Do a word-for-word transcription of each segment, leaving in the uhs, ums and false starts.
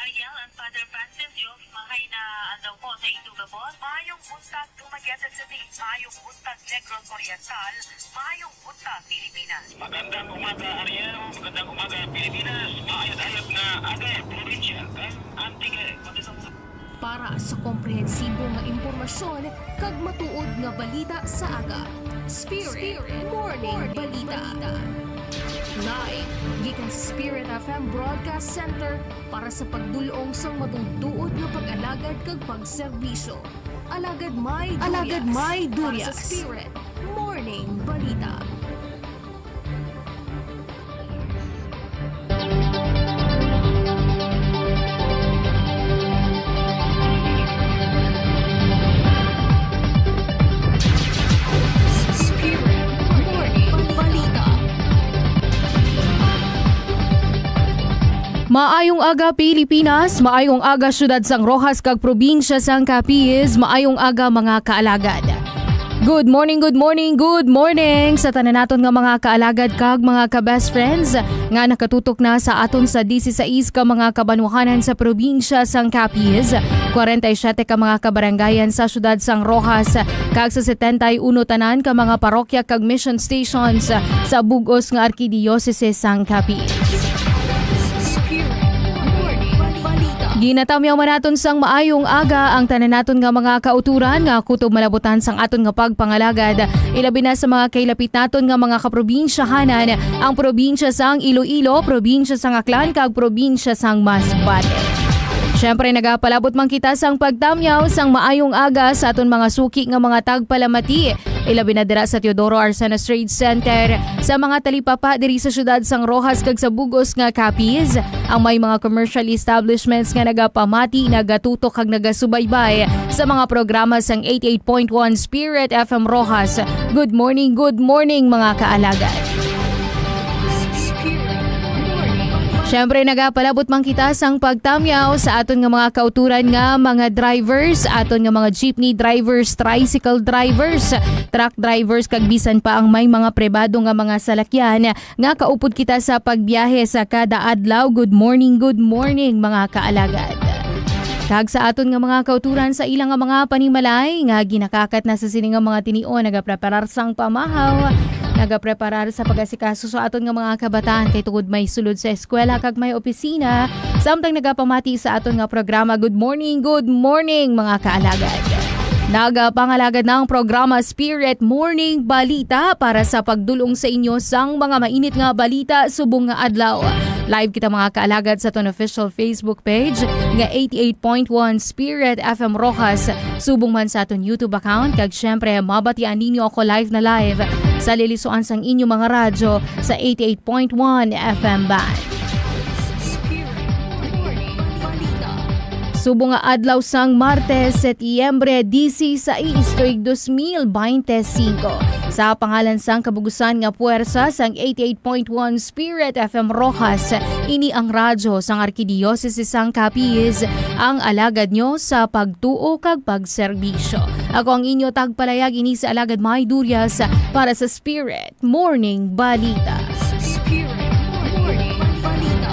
Miguel and Father Francis Yos, mahay na adlaw po sa inyo gabos. Maayong buntag, Dumaguete City. Maayong buntag, Negros Oriental. Maayong buntag, Pilipinas. Magandang umaga, Ariel. Magandang umaga, Pilipinas. Maayat-ayat nga aga, probinsya kag Antique. Para sa komprehensibo nga impormasyon kag matuod nga balita sa aga, Spirit Morning Balita. Live gikan sa Spirit F M Broadcast Center para sa pagdul-ong sang matuod-tuod nga pag-alagad kag pagserbisyo. Alagad May Alagad Durias. May Para sa Durias. Spirit Morning Balita. Maayong aga, Pilipinas. Maayong aga, siyudad sang Roxas kag probinsya sang Capiz. Maayong aga, mga kaalagad. Good morning, good morning, good morning sa tanan naton nga mga kaalagad kag mga ka-best friends nga nakatutok na sa aton sa disisais ka mga kabanwahanan sa probinsya sang Capiz, kwarenta y siyete ka mga kabarangayan sa siyudad sang Roxas, kag sa setenta y uno tanan ka mga parokya kag mission stations sa bug-os nga arkidiyosese sang Capiz. Ginatamyaw man naton sang maayong aga ang tanan naton nga mga kauturan nga kutob malabutan sang aton nga pagpangalagad, ilabi na sa mga kailapit naton nga mga kaprobinsyahanan, ang probinsya sang Iloilo, probinsya sang Aklan, kag probinsya sang Masbate. Siyempre, nagapalabot man kita sang pagtamyaw sang maayong aga sa aton mga suki nga mga tagpalamati, ilabi na dira sa Teodoro Arcenas Trade Center, sa mga talipapa diri sa siyudad sang Roxas kag sa bug-os nga Capiz, ang may mga commercial establishments nga nagapamati, nagatutok kag nagasubaybay sa mga programa sang eighty-eight point one Spirit F M Roxas. Good morning, good morning, mga kaalagad. Siyempre, nagapalabot man kita sang pagtamyaw sa aton nga mga kauturan nga mga drivers, aton nga mga jeepney drivers, tricycle drivers, truck drivers, kag bisan pa ang may mga pribado nga mga salakyan nga kaupod kita sa pagbiyahe sa kada adlaw. Good morning, good morning, mga kaalagad. Kag sa aton nga mga kauturan sa ila nga mga panimalay nga ginakakat na sa sini nga mga tinion, nagapreparar sang pamahaw, nagapreparar sa pag-asikaso sa aton nga mga kabataan kay tungod may sulod sa eskwela kag may opisina, samtang nagapamati sa aton nga programa. Good morning, good morning, mga kaalagad. Nagapangalagad na ang programa Spirit Morning Balita para sa pagdul-ong sa inyo sang mga mainit nga balita subong nga adlaw. Live kita, mga kaalagad, sa aton official Facebook page nga eighty-eight point one Spirit F M Roxas, subong man sa aton YouTube account, kag syempre mabatian ninyo ako live na live sa lilisuan sang inyo mga radyo sa eighty-eight point one F M band. Subong nga adlaw sang Martes, Setyembre dieciséis, tuig dos mil beintisinco, sa pangalan sang kabugusan nga puwersa sang eighty-eight point one Spirit F M Roxas, ini ang radyo sang Arkidiyosese sang Capiz, ang alagad nyo sa pagtuo kag pagserbisyo. Ako ang inyo tagpalayag ini sa Alagad May Durias para sa Spirit Morning Balita. Spirit Morning Balita.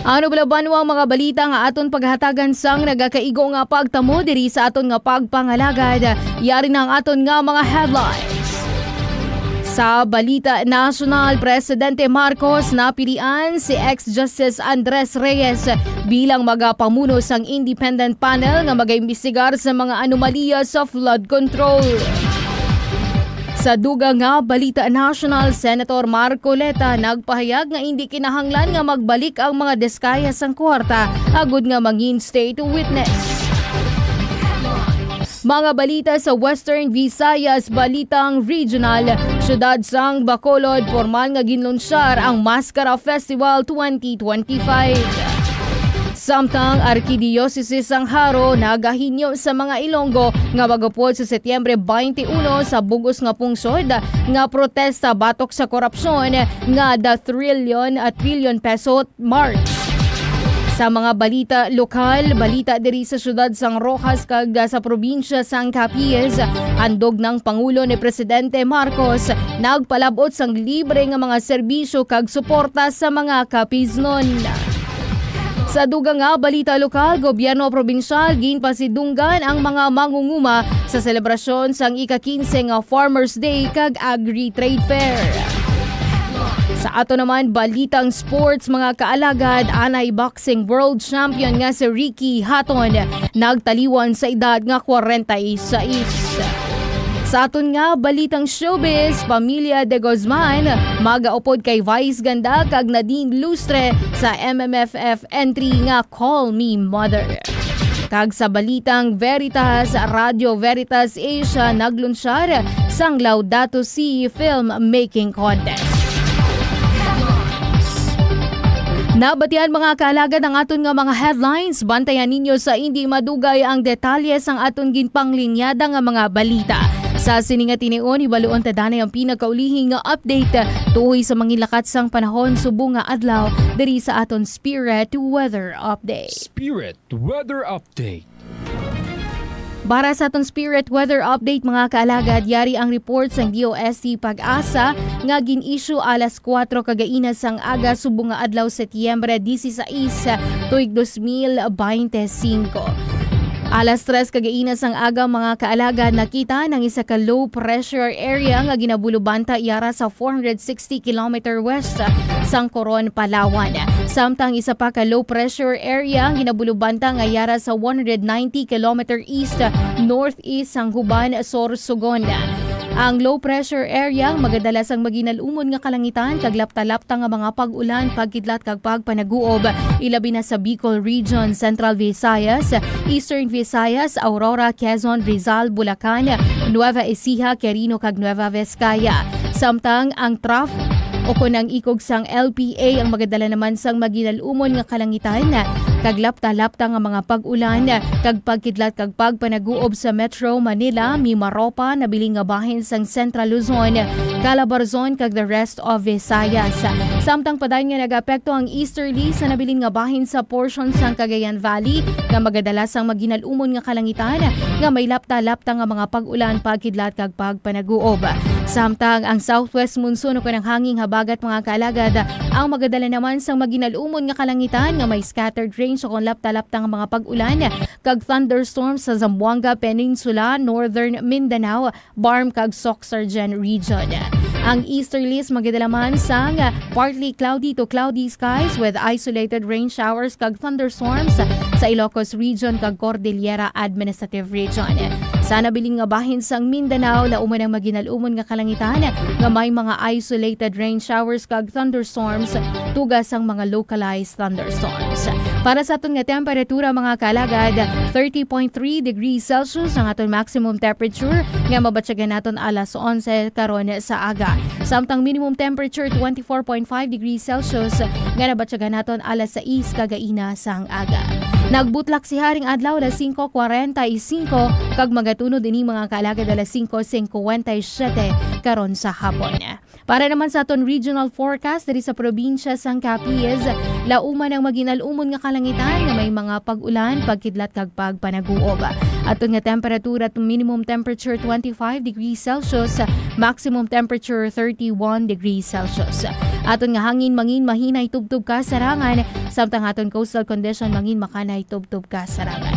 Ano bala banwa ang mga balita nga aton paghatagan sang nagakaigo nga pagtamo diri sa aton nga pagpangalagad? Yari na ang aton nga mga headlines. Sa balita nasyonal, Presidente Marcos napilian si ex-Justice Andres Reyes bilang magapamuno sang independent panel nga magaimbestigar sa mga anomalya sa flood control. Sa dugang nga balita nasyonal, Senator Marcoleta nagpahayag nga indi kinahanglan nga magbalik ang mga diskaya sang kwarta agud nga mangin state witness. Mga balita sa Western Visayas, balitang regional, siyudad sang Bacolod, pormal nga ginlunsyar ang Maskara Festival twenty twenty-five. Samtang Arkidiyosese sang Jaro nagahinyo sa mga Ilonggo nga mag-upod sa Setyembre twenty-one sa bug-os nga pungsod nga protesta batok sa korupsyon nga the trillion, a trillion peso March. Sa mga balita lokal, balita diri sa siyudad sang Roxas kag, ah, sa probinsya sang Capiz, handog ng Pangulo ni Presidente Marcos nagpalabot sang libre nga mga serbisyo kag suporta sa mga Capiznon. Sa dugang nga balita lokal, gobyerno probinsyal ginpasidunggan ang mga mangunguma sa selebrasyon sang ika-kinse nga Farmers Day kag Agri Trade Fair. Sa ato naman balitang sports, mga kaalagad, anay boxing world champion nga si Ricky Hatton nagtaliwan sa edad nga kwarenta y seis. Sa aton nga balitang showbiz, pamilya De Guzman magaupod kay Vice Ganda kag Nadine Lustre sa M M F F entry nga Call Me Mother. Kag sa balitang Veritas, Radyo Veritas Asia naglunsyar sang Laudato Si Filmmaking Contest. Nabatian, mga kaalagad, ang aton nga mga headlines. Bantayan ninyo sa indi madugay ang detalye sang aton ginpanglinyada nga mga balita. Sa sini nga tinion, hibaluon ta danay ang pinakaulihing nga update tuhoy sa mangilakat sang panahon subong nga adlaw diri sa aton Spirit Weather Update. Spirit Weather Update. Para sa aton Spirit Weather Update, mga kaalagad, yari ang report sang D O S T PAGASA nga gin-issue alas kuwatro kagaina sang aga subong nga adlaw, Setyembre dieciséis, tuig dos mil bente singko. Alas tres kagaina sang aga, mga kaalagad, nakita ang isa ka low pressure area nga ginabulubanta yara sa four hundred sixty kilometer west sang Coron, Palawan. Samtang isa pa ka low pressure area ang ginabulubanta nga yara sa one hundred ninety kilometer east northeast sang Huban, Sorsogon. Ang low pressure area magadala sang maginalumon nga kalangitan kag lapta-lapta nga mga pag-ulan, pagkidlat kag pagpanaguob, ilabi na sa Bicol Region, Central Visayas, Eastern Visayas, Aurora, Quezon, Rizal, Bulacan, Nueva Ecija, Quirino kag Nueva Vizcaya. Samtang ang trough o kon ang ikog sang L P A ang magadala naman sang maginalumon nga kalangitan kag lapta-lapta nga mga pag-ulan kag pagkidlat kag pagpanaguob sa Metro Manila, Mimaropa, nabilin nga bahin sang Central Luzon, Calabarzon kag the rest of Visayas. Samtang padayon nga nagaapekto ang easterly sa nabilin nga bahin sa portion sang Cagayan Valley nga magadala sang maginalumon nga kalangitan nga may lapta-lapta nga mga pag-ulan, pagkidlat kag pagpanaguob. Samtang ang southwest monsoon o kanang hanging habagat, mga kaalagad, ang magadala naman sang maginalumon nga kalangitan nga may scattered rain o kon lapta-lapta nga mga pag-ulan kag thunderstorms sa Zamboanga Peninsula, Northern Mindanao, BARMM kag Soccsksargen Region. Ang easterlies magadala man sang partly cloudy to cloudy skies with isolated rain showers kag thunderstorms sa Ilocos Region kag Cordillera Administrative Region. Sa nabilin nga bahin sang Mindanao, lauman ang maginalumon nga kalangitan nga may mga isolated rain showers kag thunderstorms, tuga sang mga localized thunderstorms. Para sa aton nga temperatura, mga kaalagad, thirty point three degrees Celsius ang aton maximum temperature nga mabatyagan naton alas onse karon sa aga. Samtang minimum temperature, twenty-four point five degrees Celsius nga nabatyagan naton alas sais kagaina sang aga. Nagbutlak si haring adlaw alas singko kwarenta y singko kag magatunod ini, mga kaalagad, alas singko singkwenta y siyete karon sa hapon. Para naman sa aton regional forecast diri sa probinsya sang Capiz, lauman ang maginalumon nga kalangitan nga may mga pag-ulan, pagkidlat kag pagpanaguob. Aton nga temperatura, minimum temperature twenty-five degrees Celsius, maximum temperature thirty-one degrees Celsius. Aton nga hangin mangin mahinay tubtob kasarangan, samtang aton coastal condition mangin makanay tubtob kasarangan.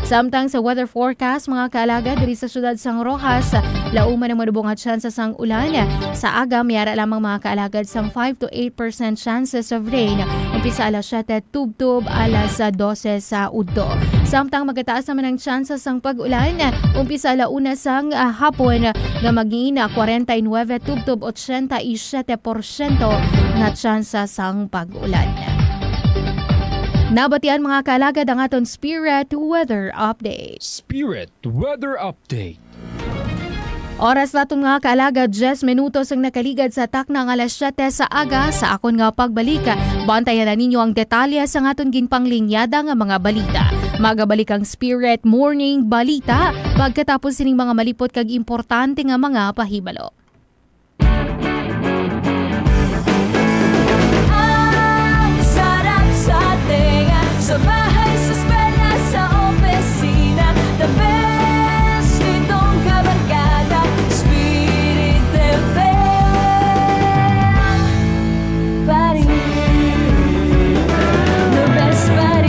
Samtang sa weather forecast, mga kaalagad, diri sa siyudad sang Roxas, lauman ang madubong nga tsansa sang ulan. Sa aga, may ara lamang, mga kaalagad, sang five to eight percent chances of rain. Umpisa alas siyete tubtob alas dose sa udto. Samtang magataas naman ang tsansa sang pag-ulan, umpisa ala una sang, ah, hapon nga maging kwarenta y nuebe tubtob ochenta y siyete porsyento nga tsansa sang pag-ulan. Nabatian, mga kaalagad, ang aton Spirit Weather Update. Spirit Weather Update. Oras naton, mga kaalagad, diyes minutos ang nakaligad sa takna nga alas siyete sa aga. Sa akon nga pagbalik, bantayan na ninyo ang detalye sa aton ginpanglinyada nga mga balita. Magabalik ang Spirit Morning Balita pagkatapos sining mga malipot kag importante nga mga pahibalo. Ang sarap sa tenga, sa bahay, sa eskwela, sa opisina. The best itong kabarkada, Spirit F M pa rin. The best pa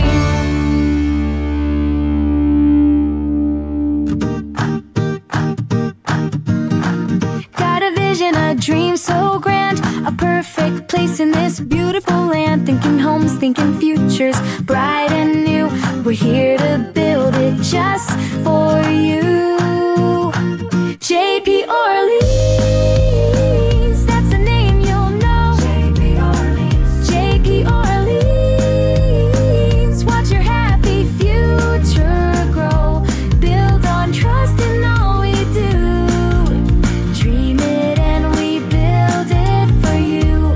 Land, thinking homes, thinking futures, bright and new. We're here to build it just for you. J P Orleans, that's a name you'll know. J P Orleans, J P Orleans, watch your happy future grow. Built on trust in all we do. Dream it and we build it for you.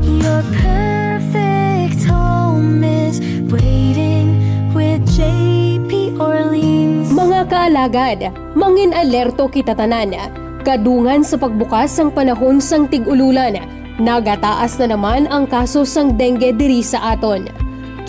Your perfect home is waiting with J P Orleans. Mga kaalagad, mangin alerto kita tanan. Kadungan sa pagbukas sang panahon sang tig-ululan, nagataas na naman ang kaso sang dengue diri sa aton.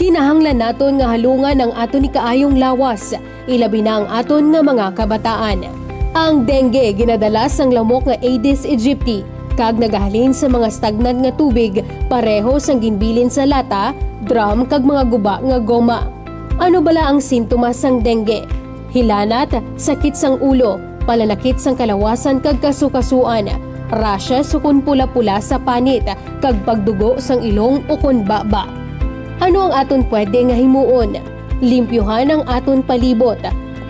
Kinahanglan naton nga halungan ang aton ikaayong lawas, ilabi na ang aton nga mga kabataan. Ang dengue ginadala sang lamok nga Aedes aegypti kag nagahalin sa mga stagnant nga tubig, pareho sang ginbilin sa lata, drum, kag mga guba nga goma. Ano bala ang sintomas sang dengue? Hilanat, sakit sang ulo, palanakit sang kalawasan kag kasukasuan, rashes ukon pula-pula sa panit, kag pagdugo sang ilong ukon baba. Ano ang aton pwede nga himuon? Limpyuhan ang aton palibot.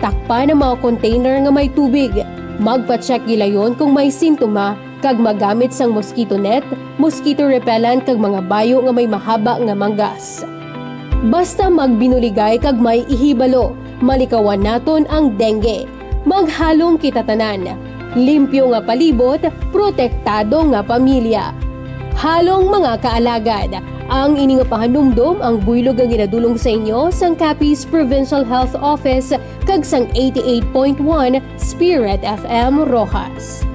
Takpan ang mga container nga may tubig. Magpa-check gilayon kung may sintoma, kag magamit sang mosquito net, mosquito repellent, kag mga bayo nga may mahaba nga manggas. Basta magbinuligay kag may ihibalo, malikawan naton ang dengue. Maghalong kita tanan. Limpyo nga palibot, protektado nga pamilya. Halong mga kaalagad, ang ini nga pahanumdom ang buylog nga ginadulong sa inyo sang Capiz Provincial Health Office kag sang eighty-eight point one Spirit F M Roxas.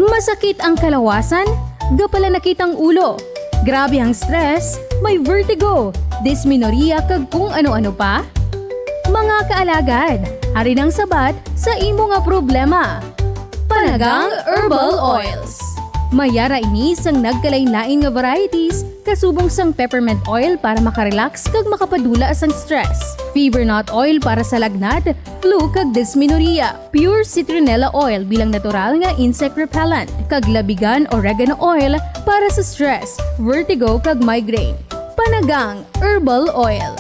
Masakit ang kalawasan? Gapalanakit ang ulo? Grabe ang stress? May vertigo, dysmenorrhea, kag kung ano-ano pa? Mga kaalagad, ari nang sabat sa imo nga problema. Panagang Herbal Oils. May ara ini sang nagkalain-lain nga varieties, kasubong sang peppermint oil para makarelax kag makapadula sang stress, fever nut oil para sa lagnat, flu, kag dysmenorrhea, pure citronella oil bilang natural nga insect repellent, kag labigan oregano oil para sa stress, vertigo, kag migraine. Panagang Herbal Oil.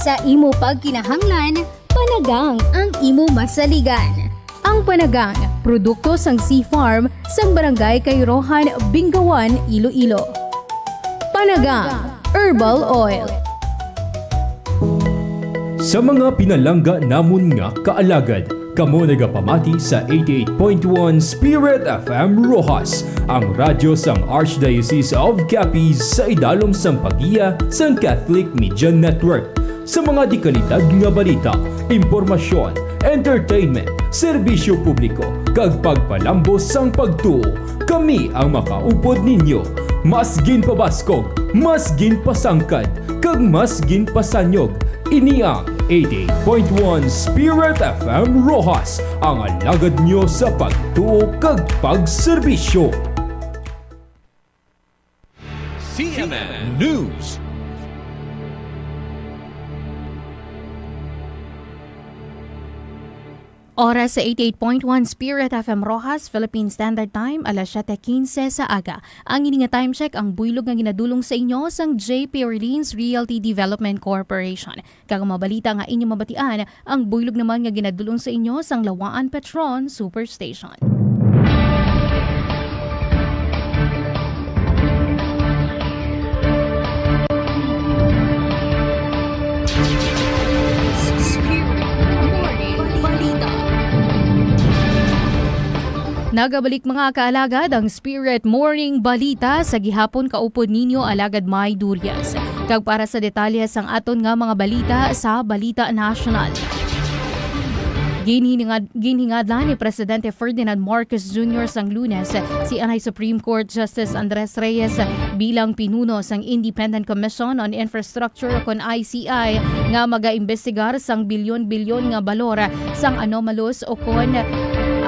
Sa imo pagkinahanglan, Panagang ang imo masaligan. Ang Panagang, produkto sang Sea Farm, sang Barangay Kairohan, Bingawan, Iloilo. Panagang Herbal Oil. Sa mga pinalangga namon nga kaalagad, kamo nagapamati sa eighty-eight point one Spirit F M Roxas, ang radyo sang Archdiocese of Capiz, sa idalom sang paggiya sang Catholic Media Network. Sa mga dikalidad nga balita, impormasyon, entertainment, serbisyo publiko, kag pagpalambos sang pagtuo, kami ang makaupod ninyo. Mas ginpabaskog, mas ginpasangkad, kag mas ginpasanyog. Ini ang eighty-eight point one Spirit F M Roxas, ang alagad nyo sa pagtuo kag pagserbisyo. C M N News. Oras sa eighty-eight point one Spirit F M Roxas, Philippine Standard Time, alas siete quince sa aga. Ang ini nga time check ang buylog nga ginadulong sa inyo sang J P Orleans Realty Development Corporation. Kag ang mga balita nga inyo mabatian, ang buylog naman nga ginadulong sa inyo sang Lawaan Petron Superstation. Nagabalik, mga kaalagad, ang Spirit Morning Balita sa gihapon kaupod ninyo, Alagad May Durias. Kag para sa detalye sang aton nga mga balita sa Balita National. Ginhiningad-, ginhingadlan ni Presidente Ferdinand Marcos Junior sang Lunes si anay Supreme Court Justice Andres Reyes bilang pinuno sang Independent Commission on Infrastructure, kon I C I, nga magaimbestigar sang bilyon-bilyon nga balor sang anomalous o kon,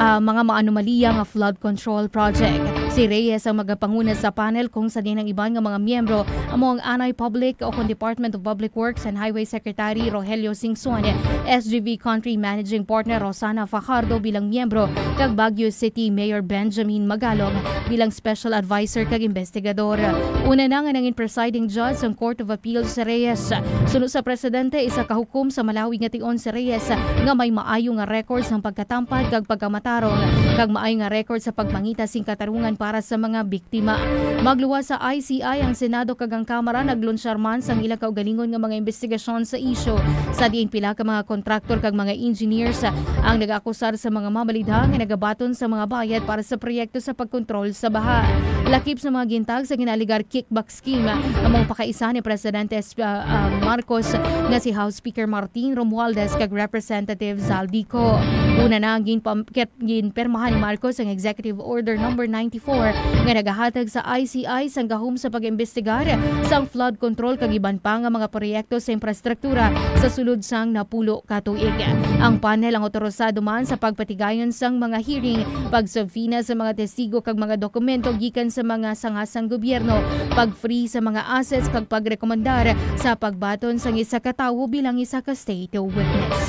ah, mga maanomalya nga flood control project. Si Reyes ang magapanguna sa panel, kung sa diin ang iban nga mga miyembro amo ang Anay Public o kon Department of Public Works and Highway Secretary Rogelio Singson, S G V Country Managing Partner Rosana Fajardo bilang miyembro, kag Baguio City Mayor Benjamin Magalong bilang special advisor kag investigador. Una na nga nangin presiding judge sang Court of Appeals si Reyes. Suno sa presidente, isa ka hukom sa malawi nga tion si Reyes nga may maayo nga record sang pagkatampad kag pagkamatarong kag maayo nga record sa pagpangita sing katarungan para sa mga biktima. Magluwas sa I C I, ang Senado kag ang Kamara naglunsyar man sang ila kaugalingon nga mga investigasyon sa isyu, sa diin pila ka mga kontraktor kag mga engineers ang nag-akusar sa mga mamalidha nga nagabaton sa mga bayad para sa proyekto sa pagkontrol sa baha. Lakip sa mga gintag sa ginaaligar kickback scheme, among pakaisa ni Presidente, ah, ah, Marcos nga si House Speaker Martin Romualdez kag Representative Zaldy Co. Una na ang ginpam-, ket-, ginpirmahan ni Marcos ang Executive Order Number ninety-four nga nagahatag sa I C I sang gahom sa pag-imbestigar sang flood control kag iban pa nga mga proyekto sa infrastruktura sa sulod sang napulo ka tuig. Ang panel ang otorisado man sa pagpatigayon sang mga hearing, pagsubpoena sa mga testigo kag mga dokumento gikan sa mga sanga sang gobyerno, pag-freeze sa mga assets kag pagrekomendar sa pagbaton sang isa ka tawo bilang isa ka state witness.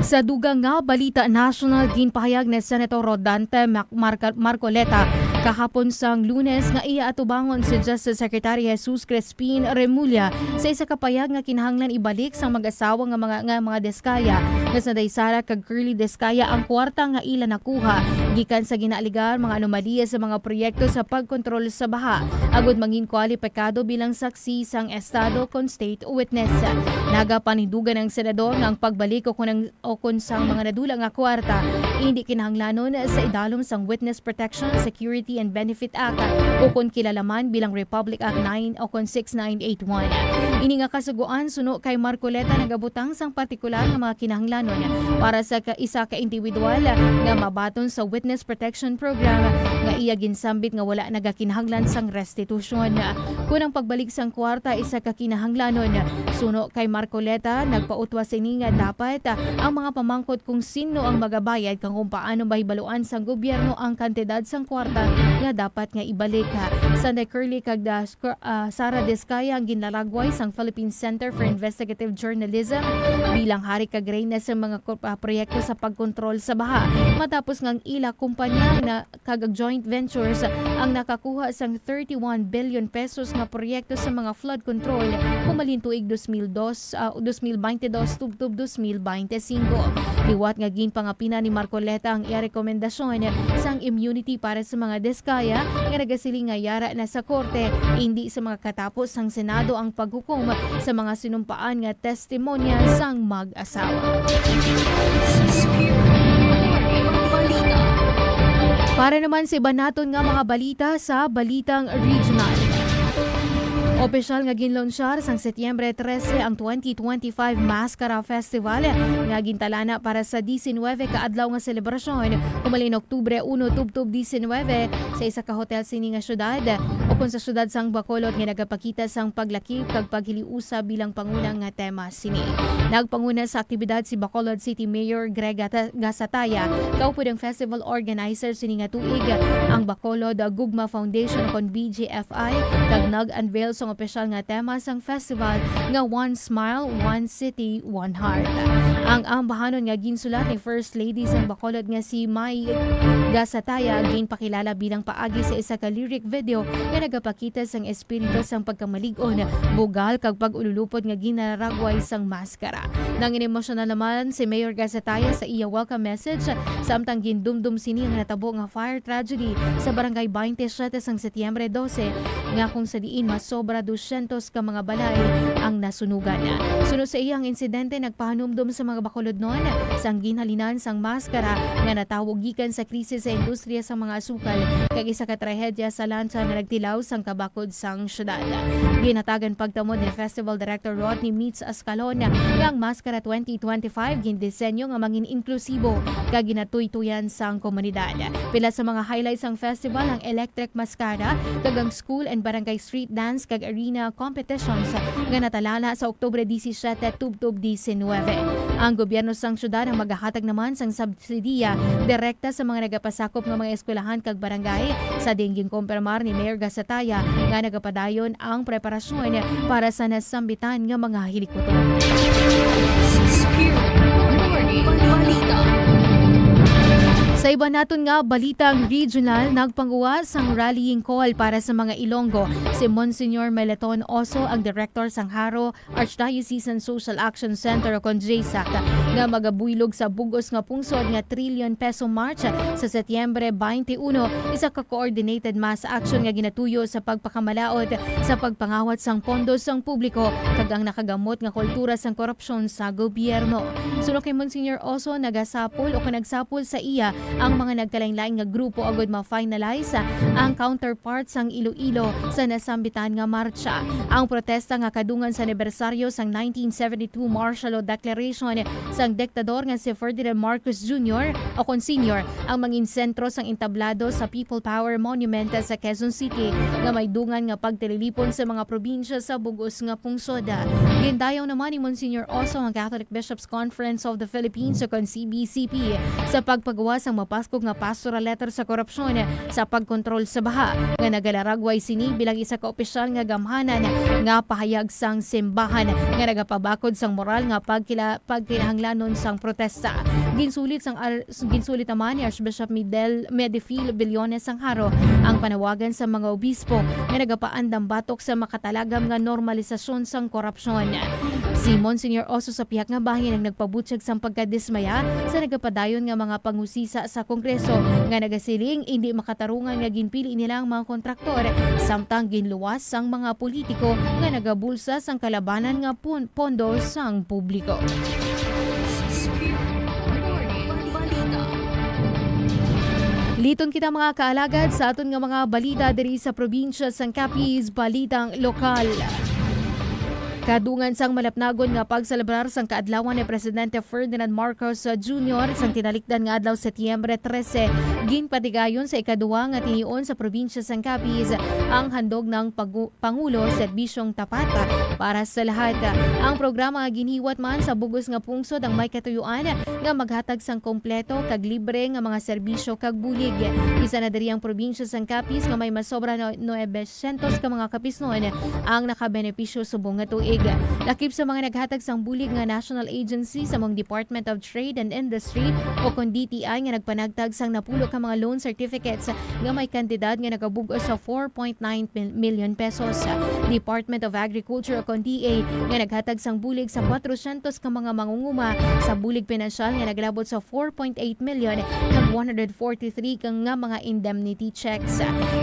Sa dugang nga balita nasyonal, ginpahayag ni Senator Rodante Mac-, Marca-, Marcoleta kahapon sang Lunes nga iya atubangon si Justice Secretary Jesus Crispin Remulla sa isa ka payag nga kinahanglan ibalik sang mag-asawa nga mga, nga mga Discaya, nga si Daisara kag Curly Discaya, ang kwarta nga ila nakuha gikan sa ginaaligar mga anomalya sa mga proyekto sa pagkontrol sa baha, agud mangin kwalipikado bilang saksi sang estado kon state witness. Nagapanindugan ang senador nga ang pagbalik o kon ang, o kon sang mga nadula nga kwarta indi kinahanglanon sa idalom sang Witness Protection, Security and Benefit Act, o kon kilala man bilang Republic Act nine o kon six nine eight one. Ini nga kasugoan suno kay Marcoleta nagabutang sang partikular nga mga kinahanglanon para sa ka-, isa ka individual nga mabaton sa Witness Protection Program nga iya ginsambit nga wala nagakinahanglan sang restitusyon. Kon ang pagbalik sang kwarta isa ka kinahanglanon, suno kay Marcoleta, nagpautwas ini nga dapat ang mga pamangkot kung sino ang magabayad kag kung paano mahibaluan sang gobyerno ang kantidad sang kwarta nga dapat nga ibalik. Sanday Curly kag da-, Cor-, ah, Sara Discaya ang ginlalagway sang Philippine Center for Investigative Journalism bilang hari kag reyna sa mga kor-, ah, proyekto sa pagkontrol sa baha, matapos nga ang ila kumpanya na kag ang joint ventures ang nakakuha sang thirty-one billion pesos nga proyekto sa mga flood control humalin tuig dos mil dos, ah, dos mil baynte dos tubtob dos mil baynte singko. Liwat nga ginpangapina ni Marcoleta ang iya rekomendasyon sang immunity para sa mga Discaya nga nagasiling nga yara na sa korte, indi sa mga katapos sang Senado ang paghukom sa mga sinumpaan nga testimonya sang mag-asawa. Para naman sa iban naton nga mga balita sa Balitang Regional. Opisyal nga ginlonsyar sang Setyembre trese ang twenty twenty-five Maskara Festival nga gintalana para sa diecinueve ka adlaw nga selebrasyon, humalin Oktubre uno tubtob diecinueve, sa isa ka hotel sini nga syudad, o kon sa syudad sang Bacolod, nga nagapakita sang paglakip kag paghiliusa bilang panguna nga tema sini. Nagpanguna sa aktibidad si Bacolod City Mayor Greg Gata-, Gasataya, kaupod ang festival organizer sini nga tuig, ang Bacolod Gugma Foundation o kon B G F I, kag nag-unveil sang opisyal nga tema sang festival nga One Smile, One City, One Heart. Ang ambahanon nga ginsulat ni First Lady sang Bacolod nga si May Gasataya ginpakilala bilang paagi sa isa ka lyric video nga nagapakita sang espiritu sang pagkamalig-on, bugal kag pag-ululupod nga ginaragway sang maskara. Nangin-emosyonal naman si Mayor Gasataya sa iya welcome message, samtang gindumdom sini ang natabo nga fire tragedy sa Barangay twenty-seven sang Setyembre dose, nga kung sa diin masobra dosyentos ka mga balay ang nasunugan. Suno sa iya, ang insidente nagpahanumdom sa mga Bacolodnon sang ginhalinan sang maskara nga natawo gikan sa krisis sa industriya sang mga asukal kag isa ka trahedya sa lansa nga nagtilaw sang kabakod sang syudad. Ginhatagan pagtamod ni Festival Director Rodney Meets Ascalon nga ang Maskara twenty twenty-five gindisenyo nga mangin inklusibo kag ginatuytoyan sang komunidad. Pila sa mga highlights sang festival ang Electric Maskara kag ang School and barangay street dance kag arena competitions nga natalana sa Oktubre disisiete tubtob disinwebe. Ang gobyerno sang syudad ang magahatag naman sang subsidiya direkta sa mga nagapasakop nga mga eskwelahan kag barangay, sa diin ginkumpirmar ni Mayor Gasataya nga nagapadayon ang preparasyon para sa nasambitan nga mga helikopter. Sa iban naton nga balitang regional, nagpanguwas ang rallying call para sa mga Ilonggo si Monsignor Meleton Oso, ang direktor sang Jaro Archdiocesan Social Action Center o kon JSAC, nga magabuylog sa bug-os nga pungsod nga Trillion Peso March sa Setyembre twenty-one, isa ka coordinated mass action nga ginatuyo sa pagpakamalaot sa pagpangawat sang pondo sang publiko kag ang nakagamot nga kultura sang korupsyon sa gobyerno. Suno kay Monsignor Oso, nagasapol o kon nagsapol sa iya ang mga nagkalainlain nga grupo agud ma-finalize ang counterpart sang Iloilo sa nasambitan nga martsa. Ang protesta nga kadungan sa anibersaryo sang nineteen seventy-two martial law declaration sang diktador nga si Ferdinand Marcos Junior o kon Senior ang mangin sentro sang entablado sa People Power Monument sa Quezon City, nga may dungan nga pagtililipon sa mga probinsya sa bug-os nga pungsod. Gindayaw naman ni Monsignor Oso ang Catholic Bishops Conference of the Philippines o kon C B C P sa pagpagawa sang mapaskog nga pastoral letter sa korupsyon sa pagkontrol sa baha, nga nagalaragway sini bilang isa ka opisyal nga gamhanan nga pahayag sang simbahan nga nagapabakod sang moral nga pagkila-, pagkinahanglanon sang protesta. Ginsulit sang ar-, ginsulit naman ni Archbishop Midel, Medifil Billones sang Jaro ang panawagan sa mga obispo nga nagapaandam batok sa makatalagam nga normalisasyon sang korupsyon. Si Monsignor Oso sa pihak nga bahin ang nagpabutyag sang pagkadismaya sa nagapadayon nga mga pangusisa sa Kongreso nga nagasiling indi makatarungan nga ginpili nila ang mga kontraktor samtang ginluwas sang mga politiko nga nagabulsa sang kalabanan nga pun-, pondo sang publiko. Liton kita, mga kaalagad, sa aton nga mga balita diri sa probinsya sang Capiz, balitang lokal. Kadungan sang malapnagon nga pagselebrar sang kaadlawan ni Presidente Ferdinand Marcos Junior sang tinalikdan nga adlaw, Setyembre trese, ginpatigayon sa ikaduha nga tinion sa probinsya sang Capiz ang handog ng pagu-, Pangulo, Serbisyong Tapat para sa Lahat. Ang programa nga ginhiwat man sa bug-os nga pungsod ang may katuyuan nga maghatag sang kompleto kag libre nga mga serbisyo kag bulig. Isa na diri ang probinsya sang Capiz nga may masobra na nuebe syentos ka mga Capiznon ang nakabenepisyo subong nga tuig. Lakip sa mga naghatag sang bulig nga national agency sa mga Department of Trade and Industry o kon D T I nga nagpanagtag sang napulo ka mga loan certificates nga may kantidad nga nagabug-os sa four point nine million pesos. Department of Agriculture o kon D A nga naghatag sang bulig sa kwatrosyentos ka mga mangunguma sa bulig pinansyal nga naglabot sa four point eight million kag one hundred forty-three ka nga mga indemnity checks.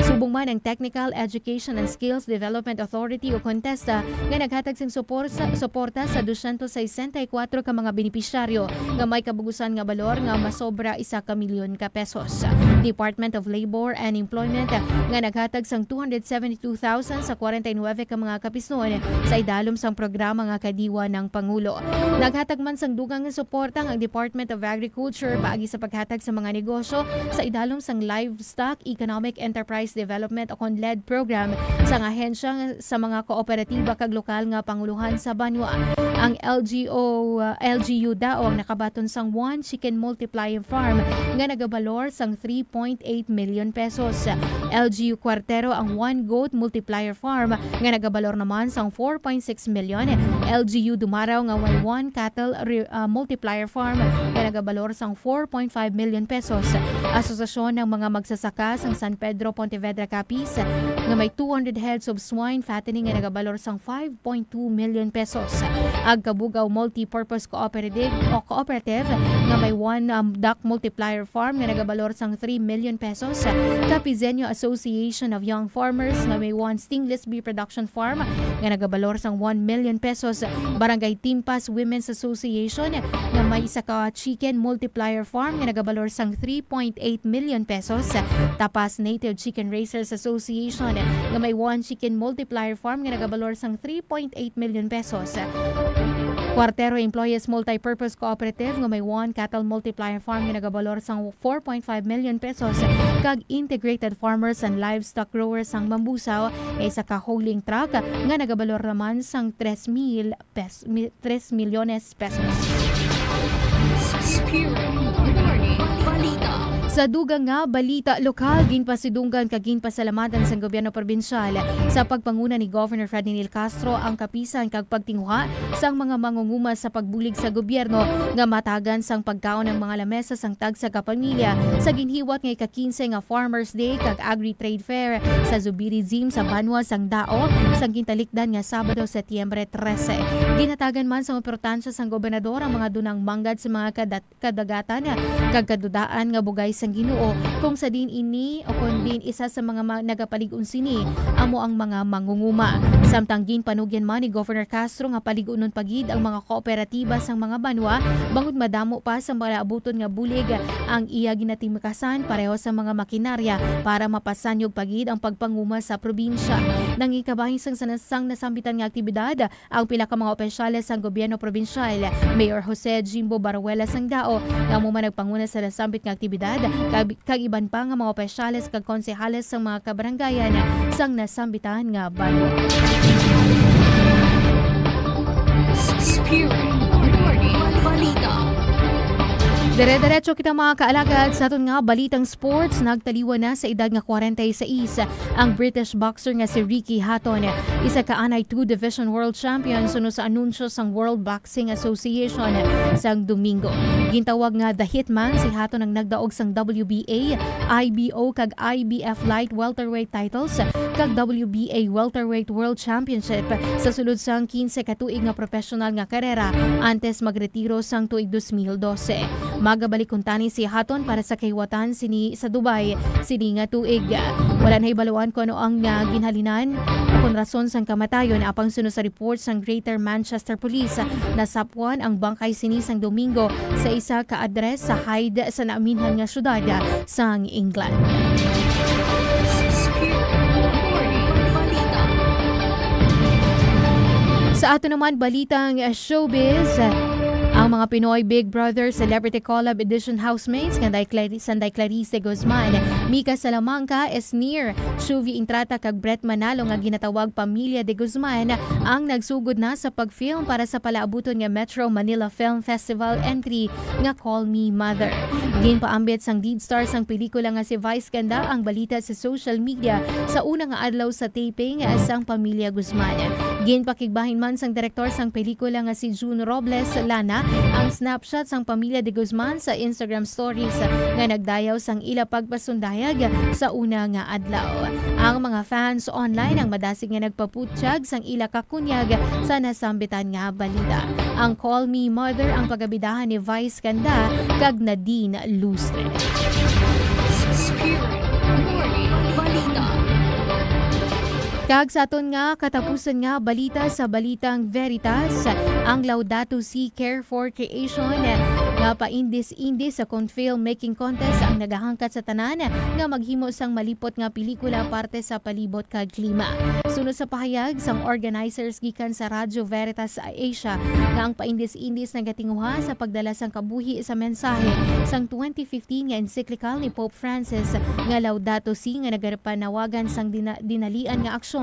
Subong man ang Technical Education and Skills Development Authority o kon TESDA nga naghatag sang supor-, sa, suporta sa dosyentos sesenta y kuwatro ka mga benepisyaryo nga may kabugusan nga balor nga masobra isa ka milyon ka pesos. Department of Labor and Employment nga naghatag sang two hundred seventy-two thousand sa kwarenta y nuebe ka mga Capiznon sa idalom sang programa nga kadiwa ng Pangulo. Naghatag man sang dugang nga suporta ang Department of Agriculture paagi sa paghatag sa mga negosyo sa idalom sang Livestock Economic Enterprise Development o kon led program sang ahensya sa mga kooperatiba kag lokal nga panguluhan sa banwa. Ang L G O, uh, L G U Dao ang nakabaton sang one chicken multiplier farm nga nagabalor sang three point eight million pesos. L G U Cuartero ang one goat multiplier farm nga nagabalor naman sang four point six million. L G U Dumaraw nga may one cattle re-, uh, multiplier farm nga nagabalor sang four point five million pesos. Asosasyon ng mga magsasaka sang San Pedro Pontevedra Capiz nga may two hundred heads of swine fattening nga nagabalor sang five point two million pesos. Ag Kabugaw Multipurpose Cooperative o Cooperative nga may one, um, duck multiplier farm nga nagabalor sang three million pesos. Capizeño Association of Young Farmers nga may one stingless bee production farm nga nagabalor sang one million pesos. Barangay Timpas Women's Association nga may isa ka chicken multiplier farm nga nagabalor sang three point eight million pesos. Tapas Native Chicken Raisers Association nga may one chicken multiplier farm nga nagabalor sang three point eight million pesos. Partero Employees Multipurpose Cooperative nga may one cattle multiplier farm nga nagabalor sang four point five million pesos kag Integrated Farmers and Livestock Growers sang Mambusaw nga isa ka hauling truck nga nagabalor naman sang tres mil pes-, mi-, tres milyones pesos. Sa dugang nga balita lokal, ginpasidunggan kag ginpasalamatan sang gobyerno probinsyal sa pagpanguna ni Governor Ferdinand Castro ang kapisan kag pagtinguha sang mga mangunguma sa pagbulig sa gobyerno nga matagan sang pagkaon ang mga lamesa sang tagsa ka pamilya sa ginhiwat nga ika-quince nga Farmers Day kag Agri-Trade Fair sa Zubiri Gym sa Banwa sang Dao sang gintalikdan nga Sabado, Setyembre trese. Ginatagan man sang importansya sang gobernador ang mga dunang manggad sa mga kadat-, kadagatan kag kadudaan nga bugay sang Ginoo, kung sa diin ini o kon diin isa sa mga ma-, nagapalig-on sini amo ang mga mangunguma. Samtang ginpanugyan man ni Governor Castro nga palig-unon pa gid ang mga kooperatiba sang mga banwa bangod madamo pa sa malaabuton nga bulig ang iya ginatimkasan pareho sa mga makinarya para mapasanyog pa gid ang pagpanguma sa probinsya. Nangin kabahin sang, sang nasambitan nga aktibidad, ang pila ka mga opisyales sang gobyerno probinsyal, Mayor Jose Jimbo Baruela sang Dao, nga amo man nagpanguna sa nasambit nga aktibidad, kag, kag iban pa nga mga opisyales kag konsehales sang mga kabarangayan sang nasambitan nga banwa. Dire-diretso kita, mga kaalagad, sa aton nga balitang sports. Nagtaliwan na sa edad nga kwarenta y seis ang British boxer nga si Ricky Hatton, isa ka anay two-division world champion, suno sa anunsyo sang World Boxing Association sang Domingo. Gintawag nga The Hitman si Hatton ang nagdaog sang W B A, I B O, kag I B F light welterweight titles, kag W B A welterweight world championship sa sulod sang quince ka tuig nga professional nga karera antes magretiro sang tuig dos mil dose. Magabalik kuntani si Hatton para sa kahiwatan sini sa Dubai sini nga tuig. Wala nahibaluan kon ano ang, ah, ginhalinan o kon rason sang kamatayon, apang suno sa report sang Greater Manchester Police, nasapwan ang bangkay sini sang Domingo sa isa ka address sa Hyde sa naaminhan nga syudad sang England. Sa ato naman balitang showbiz, ang mga Pinoy Big Brother Celebrity Collab Edition housemates nga Day Clarice, Sanday Clarice de Guzman, Mika Salamanca, Esnir, Shuvi Intrata kag Brett Manalo nga ginatawag Pamilya de Guzman ang nagsugod na sa pag-film para sa palaabuton nga Metro Manila Film Festival entry nga Call Me Mother. Ginpaambit sang lead star sang pelikula nga si Vice Ganda ang balita sa social media sa una nga adlaw sa taping sang Pamilya Guzman. Ginpakigbahin man sang direktor sang pelikula nga si June Robles Lana ang snapshot sang Pamilya de Guzman sa Instagram stories nga nagdayaw sang ila pagpasundayag sa una nga adlaw. Ang mga fans online ang madasig nga nagpaputyag sang ila kakunyag sa nasambitan nga balita. Ang Call Me Mother ang pagabidahan ni Vice Ganda kag Nadine Lustre. Kag sa aton nga katapusan nga balita sa Balitang Veritas, ang Laudato Si Care for Creation nga paindis-indis sa film making contest ang nagahangkat sa tanan nga maghimo sang malipot nga pelikula parte sa palibot kag klima. Suno sa pahayag sang organizers gikan sa Radyo Veritas Asia nga ang paindis-indis nagatinguha sa pagdala sang kabuhi sa mensahe sang twenty fifteen nga encyclical ni Pope Francis nga Laudato Si nga nagapanawagan sang dina-, dinalian nga aksyon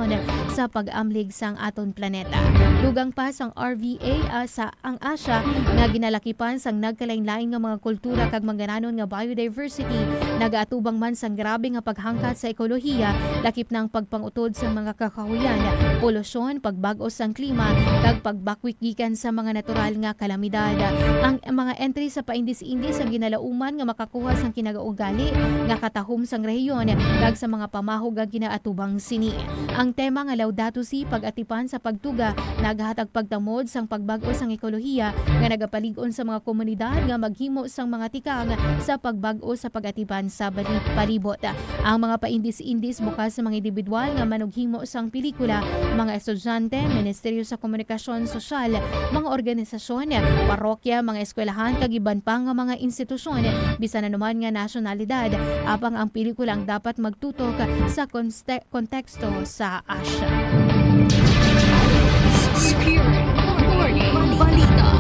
sa pag-amlig sang aton planeta. Dugang pa sang R V A, ah, sa ang Asia nga ginalakipan sang nagkalainlain nga mga kultura kag manggananon nga biodiversity, nagaatubang man sang grabe nga paghangkat sa ekolohiya, lakip na ang pagpangutod sa mga kakahuyan, polusyon, pagbag-o sang klima, kag pagbakwit gikan sa mga natural nga kalamidad. Ang mga entry sa paindis-indis ang ginalauman nga makakuha sang kinagaugali nga katahom sang rehiyon kag sa mga pamahog nga ginaatubang sini. Ang tema nga Laudato Si, pag-atipan sa pagtuga, nagahatag pagtamod sang pagbag-o sang ekolohiya nga nagapalig-on sa mga komunidad nga maghimo sang mga tikang sa pagbag-o sa pag-atipan sa bali-, palibot. Ang mga paindis-indis bukas sa mga individual nga manughimo sang pelikula, mga estudyante, Ministeryo sa Komunikasyon Sosyal, mga organisasyon, parokya, mga eskwelahan, kag iban pa nga mga institusyon, bisan anuman nga nasyonalidad. Apang ang pelikula ang dapat magtutok sa konste-, konteksto sa Asia. Spirit Morning Balita.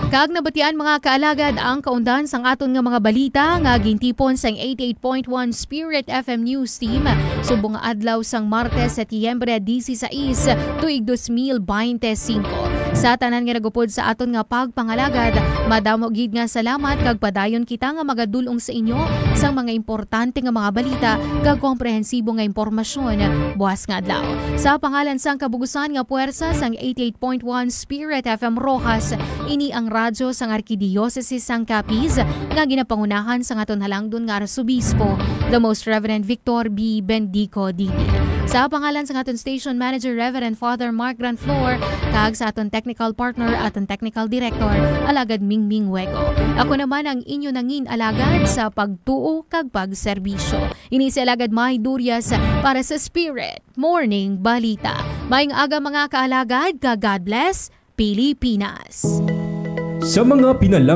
Kag nabatian, mga kaalagad, ang kaundan sang aton nga mga balita nga gintipon sang eighty-eight point one Spirit F M News Team subong nga adlaw sang Martes, Setyembre dieciséis, tuig dos mil bente singko. Sa tanan nga nagupod sa aton nga pagpangalagad, madamo gid nga salamat kag padayon kita nga magadul-ong sa inyo sang mga importante nga mga balita kag komprehensibo nga impormasyon buas nga adlaw. Sa pangalan sang kabugusan nga puwersa sang eighty-eight point one Spirit F M Roxas, ini ang radyo sang Arkidiyosese sang Capiz nga ginapangunahan sang aton halangdon nga Arsobispo, the Most Reverend Victor B. Bendico D D. Sa pangalan sang aton station manager, Reverend Father Mark Granflor, kag sa aton technical partner, aton technical director, Alagad Mingming Wego. Ako naman ang inyo nangin alagad sa pagtuo kag pagserbisyo. Ini si Alagad May Durias para sa Spirit Morning Balita. Maayong aga, mga kaalagad, kag God bless, Pilipinas. Sa mga pinalang